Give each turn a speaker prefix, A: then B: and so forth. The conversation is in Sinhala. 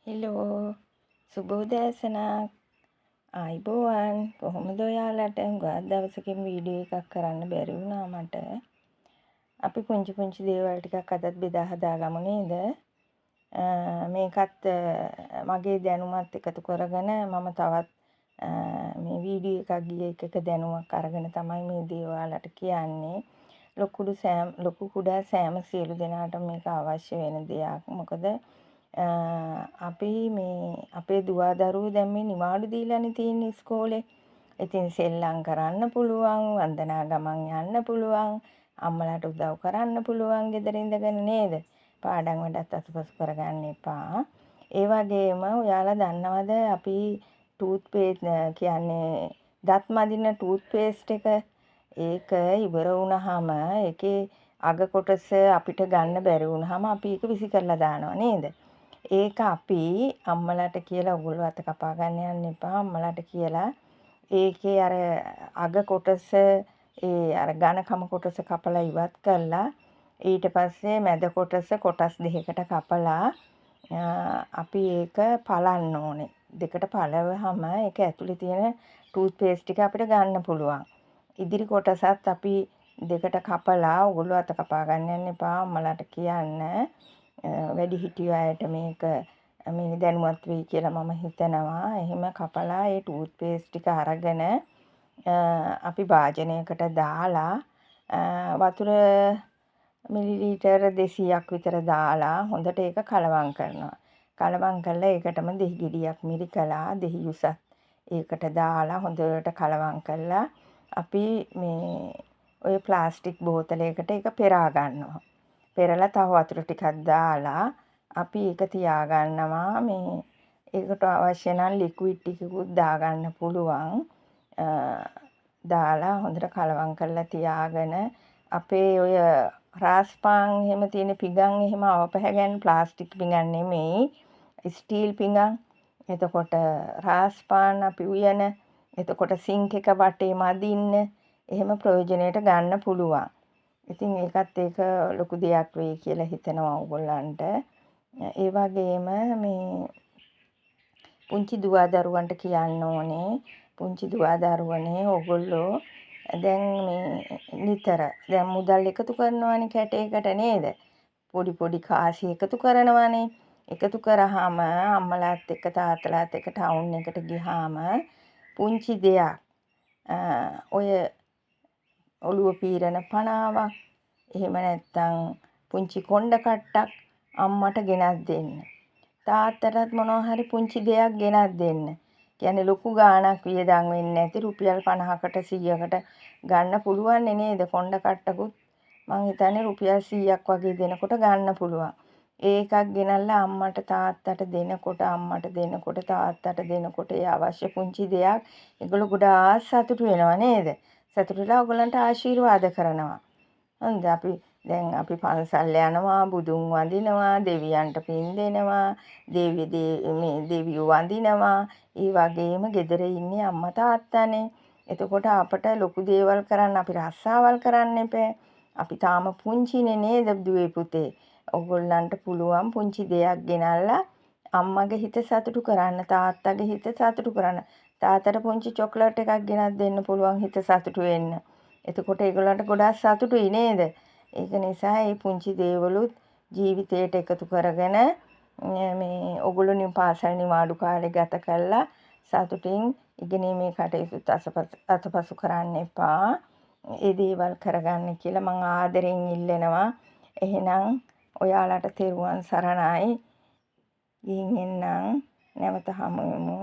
A: හෙලෝ, සුබ උදෑසනක්. ආයිබෝවන්. කොහොමද ඔයාලට? හුඟක් දවසකින් වීඩියෝ එකක් කරන්න බැරි වුණා මට. අපි පුංචි පුංචි දේවල් ටිකක් අදත් බෙදා හදාගමු නේද? මේකත් මගේ දැනුමත් එකතු කරගෙන මම තවත් මේ වීඩියෝ එකක් ගිය එකක දැනුමක් අරගෙන තමයි මේ දේ ඔයාලට කියන්නේ. ලොකු කුඩා සෑම සියලු දෙනාටම මේක අවශ්‍ය වෙන දෙයක්. මොකද අපි මේ අපේ දුවා දරුවෝ දැන් මේ නිවාඩු දීලානේ තියෙන්නේ ඉස්කෝලේ. ඉතින් සෙල්ලම් කරන්න පුළුවන්, වන්දනා ගමන් යන්න පුළුවන්, අම්මලාට උදව් කරන්න පුළුවන් ගෙදර ඉඳගෙන නේද? පාඩම් වැඩත් අතුපසු කරගන්න එපා. ඒ වගේම ඔයාලා දන්නවද අපි ටූත් පේස්ට් කියන්නේ දත් මදින ටූත් පේස්ට් එක, ඒක ඉවර වුණාම ඒකේ අග කොටස අපිට ගන්න බැරි වුණාම අපි ඒක විසි කරලා දානවා නේද? ඒක අපි අම්මලාට කියලා, ඔයගොල්ලෝ අත කපා ගන්න යන්න එපා, අම්මලාට කියලා ඒකේ අර අග කොටස, ඒ අර ඝනකම කොටස කපලා ඉවත් කරලා, ඊට පස්සේ මැද කොටස කොටස් දෙකකට කපලා අපි ඒක පලන්න ඕනේ. දෙකට පලවහම ඒක ඇතුලේ තියෙන ටූත් පේස්ට් ටික අපිට ගන්න පුළුවන්. ඉදිරි කොටසත් අපි දෙකට කපලා, ඔයගොල්ලෝ අත කපා ගන්න යන්න එපා, අම්මලාට කියන්න. වැඩිහිටියෝ අයට මේක මේ දැනුවත් වෙයි කියලා මම හිතනවා. එහෙම කපලා ඒ ටූත් පේස්ට් ටික අරගෙන අපි භාජනයකට දාලා වතුර මිලිලීටර් 200ක් විතර දාලා හොඳට ඒක කලවම් කරනවා. කලවම් කරලා ඒකටම දෙහි ගෙඩියක් මිරිකලා, දෙහි යුසත් ඒකට දාලා හොඳට කලවම් කරලා අපි මේ ඔය ප්ලාස්ටික් බෝතලයකට ඒක පෙරා ගන්නවා. පෙරලා තව වතුර ටිකක් දාලා අපි ඒක තියාගන්නවා. මේ ඒකට අවශ්‍ය නම් ලික්විඩ් ටිකකුත් දාගන්න පුළුවන්. දාලා හොඳට කලවම් කරලා තියාගෙන අපේ ඔය රාස්පාන් එහෙම තියෙන පිඟන් එහෙම අවපැහැ ගන්න, ප්ලාස්ටික් පිඟන් නෙමෙයි, ස්ටීල් පිඟන්. එතකොට රාස්පාන් අපි උයන, එතකොට සිංක් එක වටේ මදින්න එහෙම ප්‍රයෝජනයට ගන්න පුළුවන්. ඉතින් ඒකත් ඒක ලොකු දෙයක් වෙයි කියලා හිතනවා ඕගොල්ලන්ට. ඒ වගේම මේ පුංචි දුවා දරුවන්ට කියන්න ඕනේ, පුංචි දුවා දරුවනේ, ඕගොල්ලෝ දැන් මේ නිතර දැන් මුදල් එකතු කරනවානේ කැටයකට නේද? පොඩි පොඩි කාසි එකතු කරනවානේ. එකතු කරාම අම්මලාත් එක්ක තාත්තලාත් එක්ක ටවුන් එකට ගියාම පුංචි දෙයක්, ඔය ඔළුව පීරන පනාවක්, එහෙම නැත්නම් පුංචි කොණ්ඩ කට්ටක් අම්මට ගෙනත් දෙන්න. තාත්තටත් මොනවා හරි පුංචි දෙයක් ගෙනත් දෙන්න. කියන්නේ ලොකු ගාණක් වියදම් වෙන්නේ නැති, රුපියල් 50කට 100කට ගන්න පුළුවන් නේද? කොණ්ඩ කට්ටකුත් මං හිතන්නේ රුපියල් 100ක් වගේ දෙනකොට ගන්න පුළුවන්. ඒ එකක් ගෙනල්ලා අම්මට තාත්තට දෙනකොට, අම්මට දෙනකොට, තාත්තට දෙනකොට ඒ අවශ්‍ය පුංචි දෙයක්, ඒගොල්ලෝ ගොඩාක් සතුටු වෙනවා නේද? සතුටු වෙලා ඔයගොල්ලන්ට ආශිර්වාද කරනවා. හරිද? අපි දැන් අපි පන්සල් යනවා, බුදුන් වඳිනවා, දෙවියන්ට පින් දෙනවා, මේ දෙවියෝ වඳිනවා. ඒ වගේම ගෙදර ඉන්නේ අම්මා තාත්තානේ. එතකොට අපට ලොකු දේවල් කරන්න අපි රස්සාවල් කරන්න එපෑ. අපි තාම පුංචිනේ නේද දුවේ පුතේ? ඔයගොල්ලන්ට පුළුවන් පුංචි දෙයක් ගෙනල්ලා අම්මගේ හිත සතුටු කරන්න, තාත්තගේ හිත සතුටු කරන්න. තාත්තට පුංචි චොක්ලට් එකක් ගෙනත් දෙන්න පුළුවන් හිත සතුටු වෙන්න. එතකොට ඒගොල්ලන්ට ගොඩාක් සතුටුයි නේද? ඒක නිසා මේ පුංචි දේවලුත් ජීවිතේට එකතු කරගෙන මේ ඔගොල්ලෝ පාසල් නිවාඩු කාලේ ගත කරලා සතුටින් ඉගෙනීමේ කටයුතු අතපසු කරන්න එපා. ඒ දේවල් කරගන්න කියලා මං ආදරෙන් ඉල්ලනවා. එහෙනම් ඔයාලට තෙරුවන් සරණයි. ගිහින් එන්නම්. නැවත හමු වෙමු.